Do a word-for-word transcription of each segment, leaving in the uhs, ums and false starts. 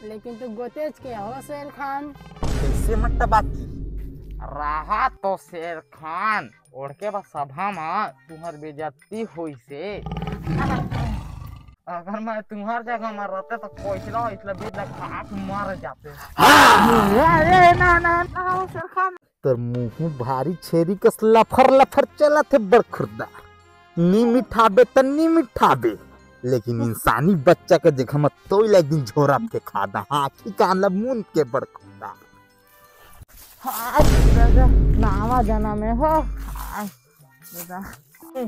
लेकिन तू गोतेच के हो शेर खान। कैसे मट्टा बाकी रहा तो शेर खान ओढ़ के बस सभा में तुम्हार बेइज्जती होई से। अगर मैं तुम्हार जगह में रहते तो कोचला इसला बीच ला खा के मर जाते। अरे ना ना ना शेर खान। तोर मुंह भारी छेरी कस लफर लफर चलत हे बड़खुरदार। नी मिठाबे त नी मिठाबे, लेकिन इंसानी बच्चा के जगह म तोई ला एक दिन झोरा के खा दा। हाँ, आँखी कान ला मूंद के बड़खुरदार। हाय दादा, नावा जना में हो। हाय दादा,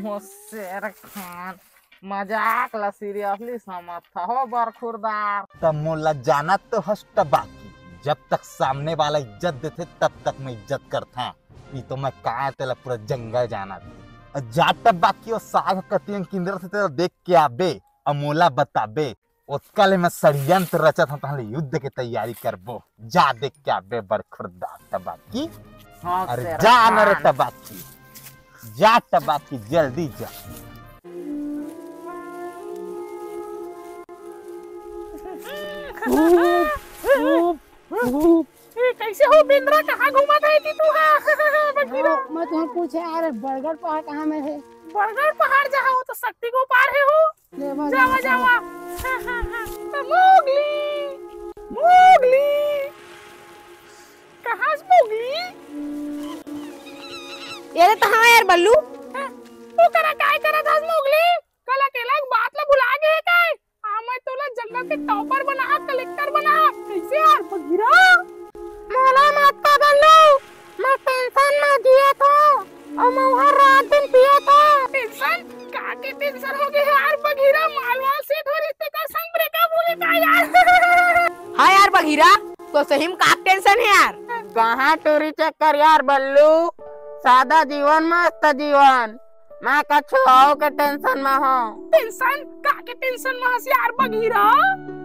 हो शेर खान, मजाक ला सीरियसली समझता हो बड़खुरदार। त मोला जानत तो हस टबाकी, जब तक सामने वाला इज्जत देथे तब तक मैं इज्जत करथा। ई तो मैं का तेला पूरा जंगल जानत। जा टबाकी, ओ साग कतियन किंदर से तेला देख के आबे, अउ मोला बताबे। ओतका ले मैं षड्यंत्र रचत हूँ, तहले युद्ध के तैयारी करबो। जा देख के आबे बड़खुरदार टबाकी। हाँ, अरे शेर जा न रे खान। टबाकी, जा टबाकी, जल्दी जा। ए, कैसे हो बेंदरा, कहाँ घूमत है जी तू? हाँ, बकरी हाँ, मैं तुम्हें पूछे यार, बरगद पहाड़ कहाँ में है? बरगद पहाड़ जहाँ हो तो शक्ति को पार है हो। ले बस। जावा, जावा। तो मोगली, मोगली, कहाँ से मोगली? ये रे, तो हाँ यार बल्लू। हाँ, तू करा काय करा था मोगली? कल अकेला एक बात ला भुला गए काय? हाँ, मैं तोला जंगल के टॉपर बना, कलेक्टर बना। कैसे यार बघीरा? मोला मत का बल्लू, मैं टेंशन में जियत हूँ, अउ मैं हर रात दिन पियत हूँ। टेंशन? का के टेंशन हो गए यार बघीरा? मालवाल सेठ हो रिश्ते का संग ब्रेकअप हो गया यार। हाँ यार बघीरा, तो सही में का टेंशन है यार? कहाँ टूरी चक्कर यार बल्लू, सादा जीवन मस्त जीवन। मैं कछु अउ के टेंशन में हूँ। टेंशन? का के टेंशन में हस यार बघीरा?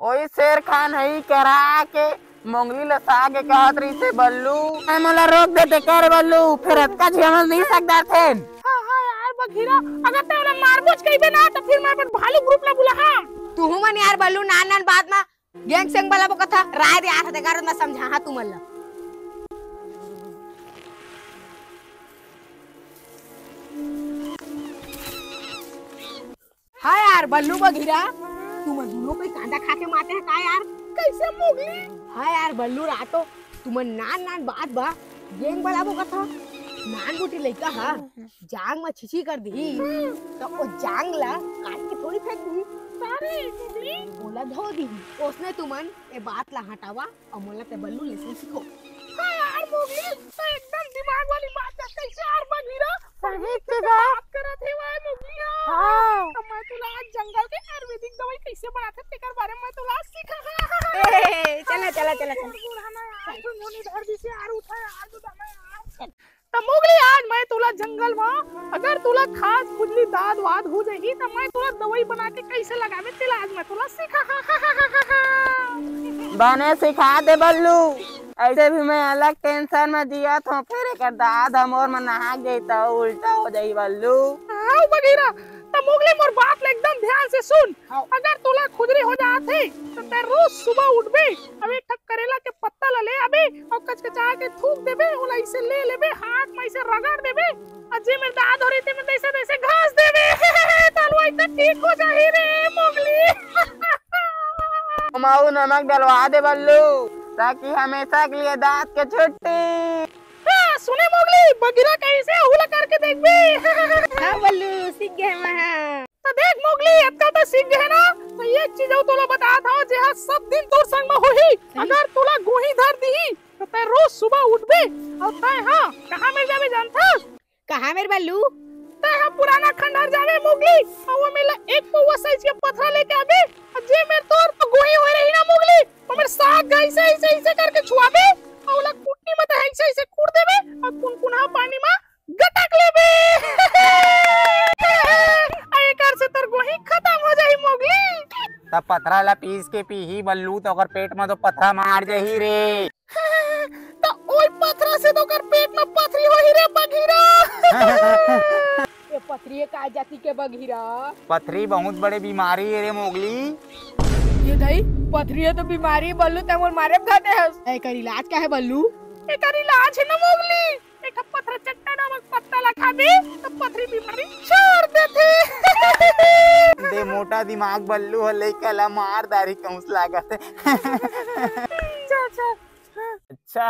ओही शेर खान हई करा के मोंगली ल साग के कहत रहिसे बल्लू। मैं मोला रोक दे दे कर बल्लू, फिर अतका झेमल नहीं सकदा थे। हाँ, हाँ यार बघीरा, अगर तै ओला मारबोच कहिबे ना तो फिर मैं अपन भालू ग्रुप ला बुलाहा। तू मन यार बल्लू नान नान बात में गैंग संग वाला वो कथा राय दे आठ अधिकार में समझा हाँ तुमन ला। हाँ यार बल्लू बघीरा, तुमन दोनों कोई कांदा खा के माते हैं का यार? कैसे मोगली? हाँ यार बल्लू रातो, तुमन नान नान बात बा गैंग वाला वो कथा। नान गुटी लइका हा जांग में छिछी कर दी तो ओ जांग ला काट के थोड़ी फेंक दी। सारे मोगली ओला धो दी। ओसने तुमन ए बात ला हटावा अउ मोला ते बल्लू लेसन सिखो। हाँ यार मोगली, तो एकदम दिमाग वाली बात है। कैसे यार बघीरा? सही बात करत हे वाय मोगली। हाँ। तो मैं तुला आज जंगल के आयुर्वेदिक दवाई कैसे बनाथे तेकर बारे में मैं तुला सिखा। ए, चला, चला, चला, चला। बूढ़ा ना यार, झुनझुनी धर दी से यार, उठा यार, तू दमा यार। त मोगली आज मैं तुला जंगल में अगर तुला खास खुजली दाद वाद हो जाही त मैं तुला दवाई बना के कैसे लगावे तेला आज मैं तुला सिखा। बने सिखा दे बल्लू, ऐसे भी मैं अलग टेंशन में जियत हूँ, फिर एकर दाद हमोर में नहा गई त उल्टा हो जाही बल्लू। हाँ बघीरा, त मोगली मोर बात ले एकदम ध्यान से सुन। हाँ। अगर तुला खुजली हो जात हे त तै रोज सुबह उठबे, अब एक ठक करेला के पत्ता ला ले आबे अउ कचकचा के थूक देबे, ओला इसे ले लेबे, हाथ में इसे रगड़ देबे, अउ जे मेर दाद हो रही ते मेर तैसे तैसे घास देबे। तलवाई त ठीक हो जाही रे मोगली। माऊ नमक डलवा दे बल्लू, ताकि हमेशा के लिए दांत के छुट्टी। हाँ, सुने मोगली, बघीरा कैसे हुला करके देखबे। हाँ बल्लू, सीख गए महा। त देख मोगली, अतका त सीख गए ना, त एक चीज अउ तोला बतात हूँ, जे हा सब दिन तोर संग में होही। अगर तोला गोही धर दिही, त तै रोज सुबह उठबे, अउ तै हा कहाँ मेर जाबे जानथस? कहाँ मेर बल्लू? तै हा पुराना खंडहर जाबे मोगली, अउ वो मेला एक पौवा साइज के पथरा लेके आबे, अउ जे मेर तोर गोही होए रही ना मोगली, वो मेर साग ऐसे, ऐसे, ऐसे करके छुआबे, अउ ओला कुटनी में तै ऐसे, ऐसे कूट देबे, अउ कुनकुना पानी में गटक लेबे। आ एकर से तोर गोही खत्म हो जाही मोगली। त पथरा ला पीस के पीही बल्लू, त ओकर पेट म तो पथरा मार जाही रे। त ओई पथरा से तो ओकर पेट म पथरी होही रे बघीरा। ए पथरी ये का जाति के बघीरा? पथरी बहुत बड़े बीमारी हे रे मोगली। ये दई, पथरी हे तो बीमारी बल्लू, तैं मोला मारे बर धर दे हस। एकर इलाज का हे बल्लू? एकर इलाज हे ना मोगली, एक ठो पथरा चट्टा नामक पत्ता ला खाबे, त पथरी बीमारी छोड़ देथे। दे मोटा दिमाग बल्लू ह, लइका ला मार दारी कहूँस लागत हे। अच्छा, अच्छा। अच्छा,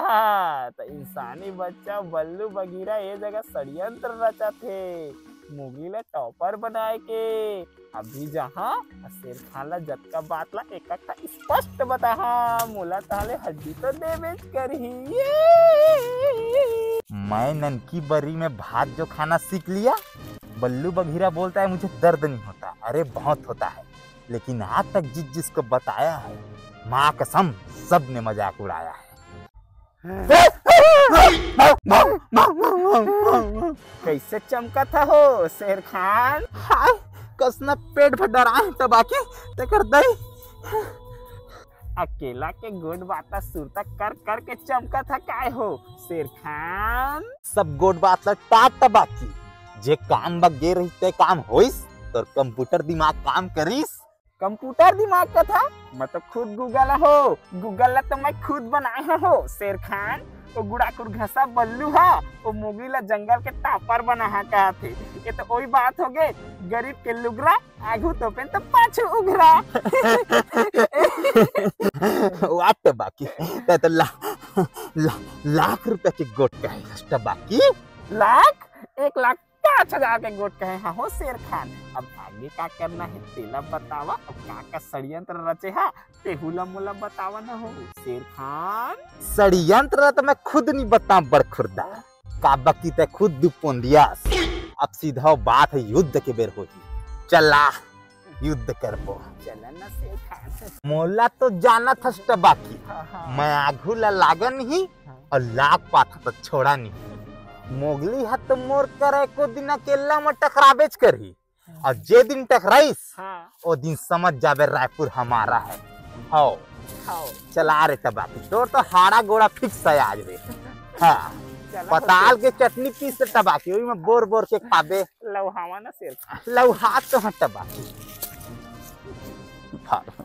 त इंसानी बच्चा बल्लू बघीरा ए जगह षड्यंत्र रचत हे, मोगली ला टॉपर बनाए के। अभी जाहा अउ शेर खान ला जतका बात ला एक एक ठा स्पष्ट बताहा, मोला ताहले हड्डी तो देबेच करही। ये! मैं ननकी बरी में भात जो खाना सीख लिया, बल्लू बघीरा बोलता है, मुझे दर्द नहीं होता। अरे, बहुत होता है, लेकिन आज तक जिस जिसको बताया है, माँ कसम, सब ने मजाक उड़ाया है। कइसे चमकत हो शेर खान? हाय, कस न पेट भर डराए हे टबाकी, तेकर दई। अकेला के गोठ बात ला सुरता कर कर के चमकत हे काय हो शेर खान? सब गोठ बात ला टार टबाकी, जे काम बर गे रहिस ते काम होइस, तोर कंप्यूटर दिमाग काम करिस। कंप्यूटर दिमाग कथा? मैं तो खुद Google हो, Google ला तो मैं खुद बनाए हो शेर खान। ओ गुड़ाखुर घसा बल्लू हा, ओ मोगली ला जंगल के टॉपर बनाहा कहत हे। ये तो ओही बात होगे, गरीब के लुगरा, आगू तोपेन त पाछू उघरा। वाह टबाकी, तैं तो ला, ला, लाख रुपया के गोठ कहे हस टबाकी। लाख? एक लाख पाँच हजार के गोठ कहे हँव हो शेर खान। अब आगे का करना हे तेला बतावा, अउ का का षड्यंत्र रचे हा तेहू ला मोला बतावा न हो शेर खान। षड्यंत्र ला तो मैं खुद नहीं बताऊं बड़खुरदा, काबर कि तैं खुद दुपोंदियास। अब सीधा बात हे युद्ध के बेर होही, चला युद्ध करबो। चला ना शेर खान। मोला तो जानत हस टबाकी, हाँ, हाँ। मैं आगू ला लागन ही हाँ। अउ लाग पाथा तो छोड़ा नहीं। मोगली हा तो मोर करा एको दिन अकेला में टकराबेच करही। अउ जे दिन टकराइस, हाँ। ओ दिन समझ जाबे रायपुर हमारा है। हव। हव। चला रे टबाकी, तोर तो हाड़ा गोड़ा fix हे आज रे। हाँ। चला पताल होते। के चटनी पीस टबाकी, ओही में बोर बोर के खाबे। लउहावा ना शेर। लउहा तो हट टबाकी। फाड़।